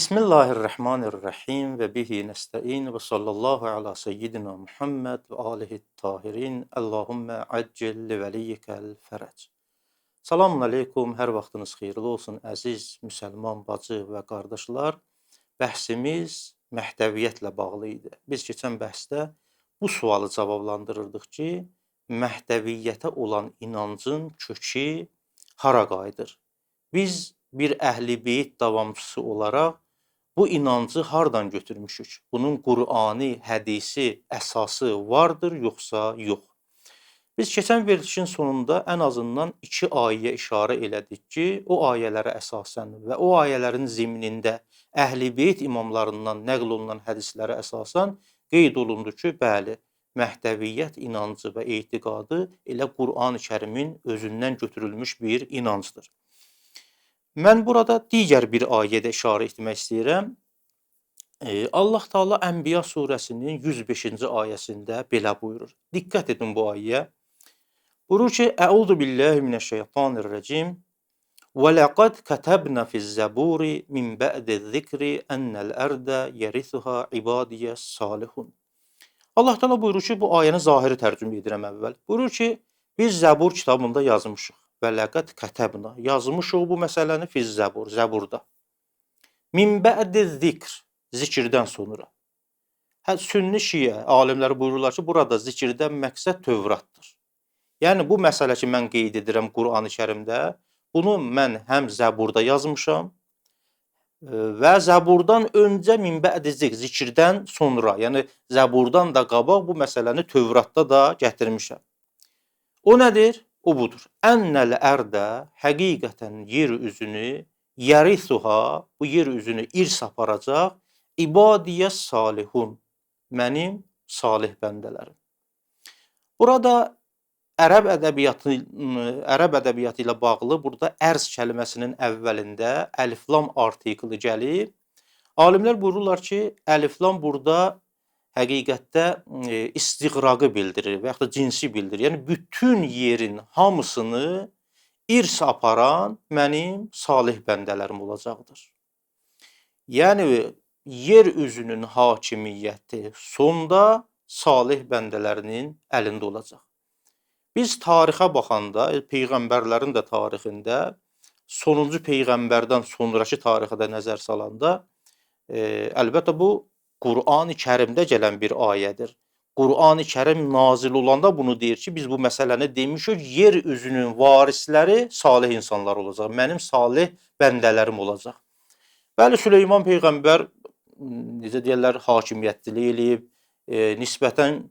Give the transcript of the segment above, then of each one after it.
Bismillahirrahmanirrahim və bihi nəstəin və sallallahu ala seyyidina Muhammed və alihi tahirin. Allahümmə əccil li vəliyyikəl fərəc. Salamun aleykum, hər vaxtınız xeyirli olsun əziz müsəlman bacı və qardaşlar. Bəhsimiz məhdəviyyətlə bağlı idi. Biz keçən bəhsdə bu sualı cavablandırırdıq ki, məhdəviyyətə olan inancın kökü hara qayıdır? Biz bir əhl-i beyt davamçısı olaraq bu inancı hardan götürmüşük? Bunun Qur'ani, hədisi, əsası vardır yoxsa yox? Biz keçən verilişin sonunda ən azından iki ayəyə işarə elədik ki, o ayələrə əsasən və o ayələrin zimnində Əhl-i Beyt imamlarından nəql olunan hədislərə əsasən qeyd olundu ki, bəli, məhdəviyyət inancı və etiqadı elə Qur'an-ı Kərimin özündən götürülmüş bir inancdır. Mən burada digər bir ayədə işarə etmək istəyirəm. Allah Teala Ənbiya surəsinin 105-ci ayəsində belə buyurur. Diqqət edin bu ayəyə. Buyurur ki, Əuzu billahi mineşşeytanirracim. Və laqad katebna fiz-zaburi min ba'diz-zikri ennel erdə yerisuha ibadiyes-salihun. Allah Teala buyurur ki, bu ayəni zahiri tərcümə edirəm əvvəl. Buyurur ki, biz Zəbur kitabında yazmışıq. Və ləqəd kətəbna. Yazmışıq bu məsələni fiz-Zəbur, Zəburda. Min bə'di-zikr, zikirdən sonra. Hə, sünni şiə alimləri buyururlar ki, burada zikirdən məqsəd Tövratdır. Yəni, bu məsələ ki, mən qeyd edirəm Qur'an-ı Kərimdə, bunu mən həm Zəburda yazmışam və Zəburdan öncə min bə'di-zikr, zikirdən sonra, yəni Zəburdan da qabaq bu məsələni Tövratda da gətirmişəm. O nədir? O budur. Ennel ərdə həqiqətən yer üzünü yərisuha, bu yer üzünü irs aparacaq ibadiyə salihun, mənim salih bəndələrim. Burada ərəb ədəbiyyatı ilə bağlı burada ərz kəlməsinin əvvəlində əliflam artikli gəlib. Alimlər buyururlar ki, əliflam burada həqiqətdə istiğraqı bildirir və yaxud da cinsi bildirir. Yəni, bütün yerin hamısını irs aparan mənim salih bəndələrim olacaqdır. Yəni, yer üzünün hakimiyyəti sonda salih bəndələrinin əlində olacaq. Biz tarixə baxanda, peyğəmbərlərin də tarixində, sonuncu peyğəmbərdən sonraki tarixə də nəzər salanda, əlbəttə bu, Qur'an-ı Kərimdə gələn bir ayədir. Qur'an-ı Kərim nazil olanda bunu deyir ki, biz bu məsələni demişik, yer üzünün varisləri salih insanlar olacaq, mənim salih bəndələrim olacaq. Bəli, Süleyman Peyğəmbər, necə deyərlər, hakimiyyətçilik eləyib, nisbətən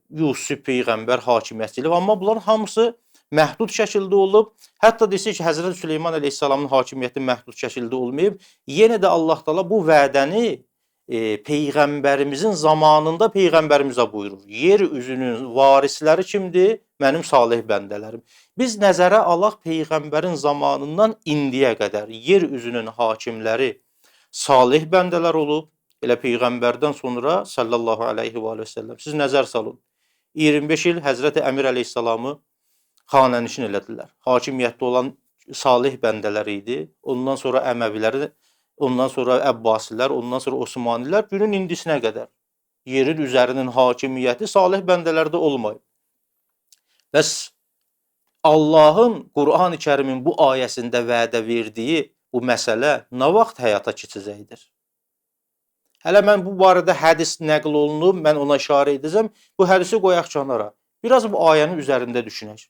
Yusuf Peyğəmbər hakimiyyətçilik eləyib, amma bunların hamısı məhdud şəkildə olub. Hətta desək ki, Həzrət Süleyman əleyhissalamın hakimiyyəti məhdud şəkildə olmayıb, yenə də Allah Teala bu vədəni Peyğəmbərimizin zamanında Peyğəmbərimizə buyurur. Yer üzünün varisləri kimdir? Mənim salih bəndələrim. Biz nəzərə alaq Peyğəmbərin zamanından indiyə qədər yer üzünün hakimləri salih bəndələr olub. Elə Peyğəmbərdən sonra sallallahu aleyhi və səlləm. Siz nəzər salın. 25 il Həzrəti Əmir əleyhissalamı xanənişin elədilər. Hakimiyyətdə olan salih bəndələr idi. Ondan sonra Əməviləri, ondan sonra Əbbasilər, ondan sonra Osmanilər günün indisinə qədər yerin üzərinin hakimiyyəti salih bəndələrdə olmayıb. Bəs Allahın Qur'an-ı Kərimin bu ayəsində vədə verdiyi bu məsələ nə vaxt həyata keçəcəkdir? Hələ mən bu barədə hədis nəql olunub, mən ona işarə edəcəm. Bu hədisi qoyaq kənara. Biraz bu ayənin üzərində düşünək.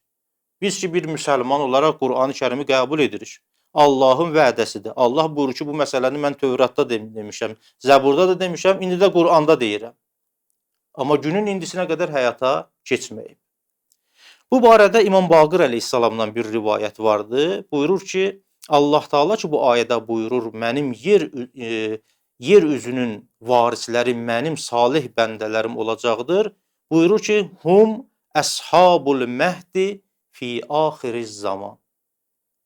Biz ki, bir müsəlman olaraq Qur'an-ı Kərimi qəbul edirik. Allahın vədəsidir. Allah buyurur ki, bu məsələni mən Tövratda demişəm, Zəburda da demişəm, indi də Qur'anda deyirəm. Amma günün indisinə qədər həyata keçməyib. Bu barədə İmam Baqir əleyhissalamdan bir rivayət vardı. Buyurur ki, Allah Teala ki, bu ayədə buyurur, mənim yer üzünün varisləri mənim salih bəndələrim olacaqdır. Buyurur ki, hum əshabul məhdi fi axiriz zaman.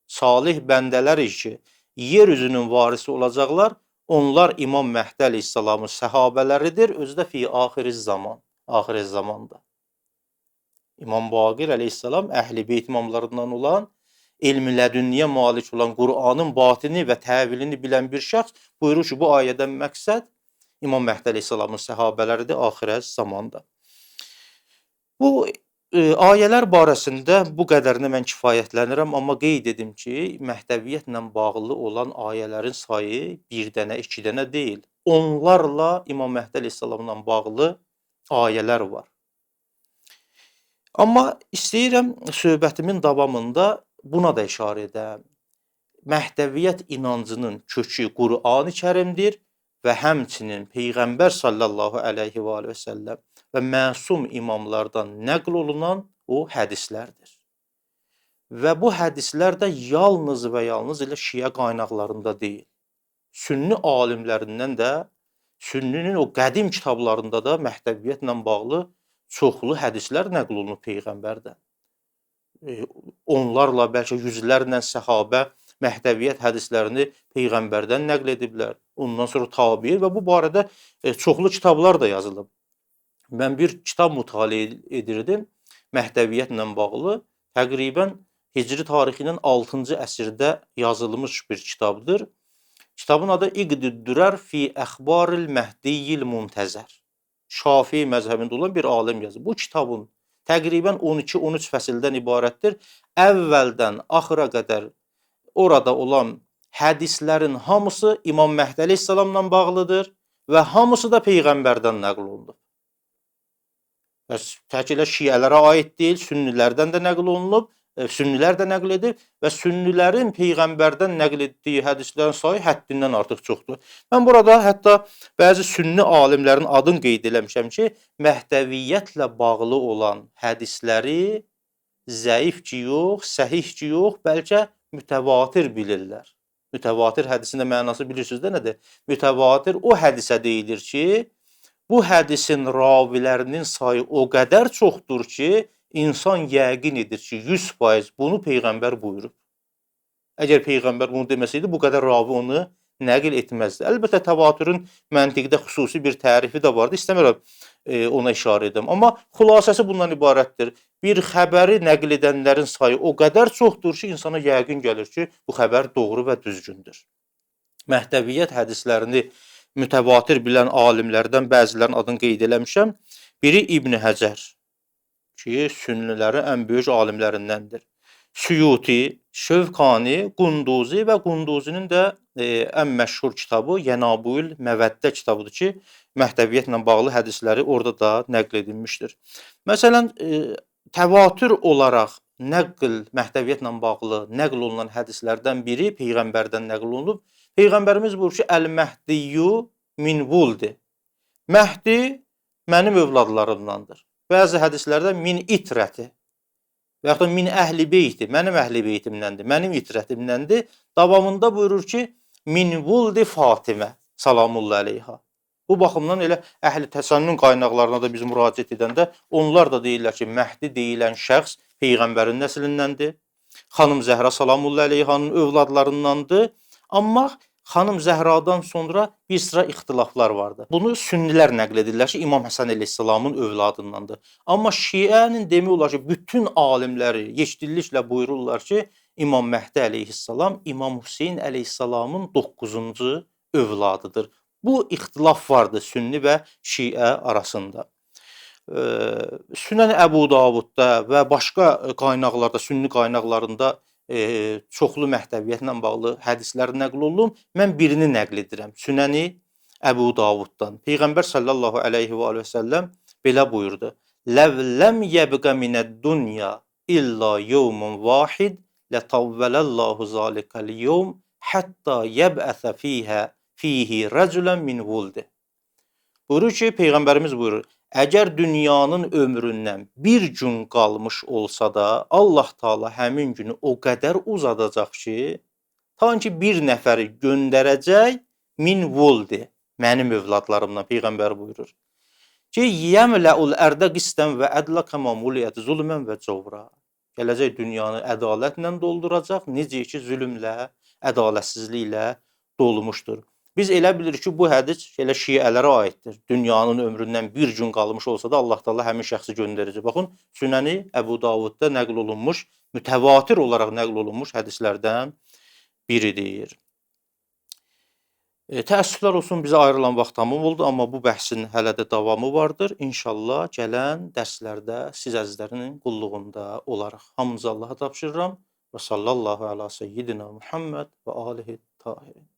Salih bəndələr ki, yer üzünün varisi olacaqlar, onlar İmam Məhdi əleyhissalamın səhabələridir, özü də fi axiriz zaman, axiriz zamanda. İmam Baqir əleyhissalam Əhl-i Beyt imamlarından olan elmi lədünniyə malik olan, Qur'anın batini və təvilini bilən bir şəxs buyurur ki, bu ayədən məqsəd İmam Məhdi əleyhissalamın səhabələridir axirət zamanda. Bu ayələr barəsində bu qədərinə mən kifayətlənirəm, amma qeyd edim ki, məhdəviyyətlə bağlı olan ayələrin sayı bir dənə, iki dənə deyil. Onlarla İmam Məhdi əleyhissalamla bağlı ayələr var. Amma istəyirəm söhbətimin davamında buna da işarə edəm. Məhdəviyyət inancının kökü Qur'an-ı Kərimdir və həmçinin Peyğəmbər sallallahu əleyhi və alihi və səlləm və məsum imamlardan nəql olunan o hədislərdir. Və bu hədislər də yalnız və yalnız elə şiə qaynaqlarında deyil. Sünni alimlərindən də, sünninin o qədim kitablarında da məhdəviyyətlə bağlı çoxlu hədislər nəql olunub Peyğəmbərdən. Onlarla bəlkə yüzlərlə səhabə məhdəviyyət hədislərini Peyğəmbərdən nəql ediblər. Ondan sonra tabiin və bu barədə çoxlu kitablar da yazılıb. Mən bir kitab mütaliə edirdim məhdəviyyətlə bağlı. Təqribən Hicri tarixinin 6-cı əsrdə yazılmış bir kitabdır. Kitabın adı İqdüd-Dürər fi Əxbaril Məhdiyil Muntəzər. Şafii məzhəbində olan bir alim yazıb. Bu kitabın təqribən 12-13 fəsildən ibarətdir. Əvvəldən axıra qədər orada olan hədislərin hamısı İmam Məhdi əleyhissalamla bağlıdır və hamısı da Peyğəmbərdən nəql olunub. Bəs tək elə şiələrə aid deyil, sünnilərdən də nəql olunub, sünnilər də nəql edib və sünnilərin Peyğəmbərdən nəql etdiyi hədislərin sayı həddindən artıq çoxdur. Mən burada hətta bəzi sünni alimlərin adını qeyd eləmişəm ki, məhdəviyyətlə bağlı olan hədisləri zəif ki yox, səhih ki yox, bəlkə mütəvatir bilirlər. Mütəvatir hədisinin də mənası bilirsiniz də nədir? Mütəvatir o hədisə deyilir ki, bu hədisin ravilərinin sayı o qədər çoxdur ki, insan yəqin edir ki, 100% bunu Peyğəmbər buyurub. Əgər Peyğəmbər bunu deməsəydi, bu qədər ravi onu nəql etməzdi. Əlbəttə, təvatürün məntiqdə xüsusi bir tərifi də vardı. İstəmirəm ona işarə edim. Amma xülasəsi bundan ibarətdir. Bir xəbəri nəql edənlərin sayı o qədər çoxdur ki, insana yəqin gəlir ki, bu xəbər doğru və düzgündür. Məhdəviyyət hədislərini mütəvatir bilən alimlərdən bəzilərinin adını qeyd eləmişəm. Biri İbn Həcər ki, sünnilərin ən böyük alimlərindəndir. Suyuti, Şövkani, Qunduzi və Qunduzinin də ən məşhur kitabı Yənabül Məvəddə kitabıdır ki, məhdəviyyətlə bağlı hədisləri orada da nəql edilmişdir. Məsələn, təvatür olaraq nəql, məhdəviyyətlə bağlı nəql olunan hədislərdən biri Peyğəmbərdən nəql olunub. Peyğəmbərimiz buyurur ki, Əl-Məhdiyyu min vuldi. Məhdi mənim övladlarımdandır. Bəzi hədislərdə min itrəti və yaxud da min əhli beyti, mənim əhli beytimdəndir, mənim itrətimdəndir. Davamında buyurur ki, min vuldi Fatimə, salamullah əleyha. Bu baxımdan elə əhli təsənnün qaynaqlarına da biz müraciət edəndə onlar da deyirlər ki, Məhdi deyilən şəxs Peyğəmbərin nəslindəndir. Xanım Zəhra salamullah əleyhanın övladlarındandır. Amma Xanım Zəhradan sonra bir sıra ixtilaflar vardı. Bunu sünnilər nəql edirlər ki, İmam Həsən əleyhissalamın övladındandır. Amma şiənin demək olar ki, bütün alimləri yekdilliklə buyururlar ki, İmam Məhdi əleyhissalam İmam Hüseyn əleyhissalamın 9-cu övladıdır. Bu ixtilaf vardı sünni və şiə arasında. Sünən Əbu Davudda və başqa qaynaqlarda, sünni qaynaqlarında çoxlu məhdəviyyətlə bağlı hədislər nəql olunub. Mən birini nəql edirəm. Sünəni Əbu Davuddan. Peyğəmbər sallallahu əleyhi və səlləm belə buyurdu. Ləv ləm yəbqə minəd-dunya illə yevmun vahid lətavvəlallahu zalikəl yevm hətta yəb'əsə fihi rəculən min vuldi. Buyurur ki, Peyğəmbərimiz buyurur, əgər dünyanın ömründən bir gün qalmış olsa da, Allah Taala həmin günü o qədər uzadacaq ki, ta ki bir nəfəri göndərəcək min vuldi, mənim övladlarımdan, Peyğəmbər buyurur. Ki, yəmləul ərdə qistən və ədlə kəma muliyyət zulmən və covra. Gələcək dünyanı ədalətlə dolduracaq, necə ki zülmlə, ədalətsizliklə dolmuşdur. Biz elə bilirik ki, bu hədis elə şiələrə aiddir. Dünyanın ömründən bir gün qalmış olsa da Allah Taala həmin şəxsi göndərəcək. Baxın, Sünəni Əbu Davudda nəql olunmuş, mütəvatir olaraq nəql olunmuş hədislərdən biridir. Təəssüflər olsun bizə ayrılan vaxt tamam oldu, amma bu bəhsin hələ də davamı vardır. İnşallah gələn dərslərdə siz əzizlərinin qulluğunda olarıq. Hamınızı Allaha tapşırıram. Və sallallahu əla seyyidina Muhammed və alihi tahirin.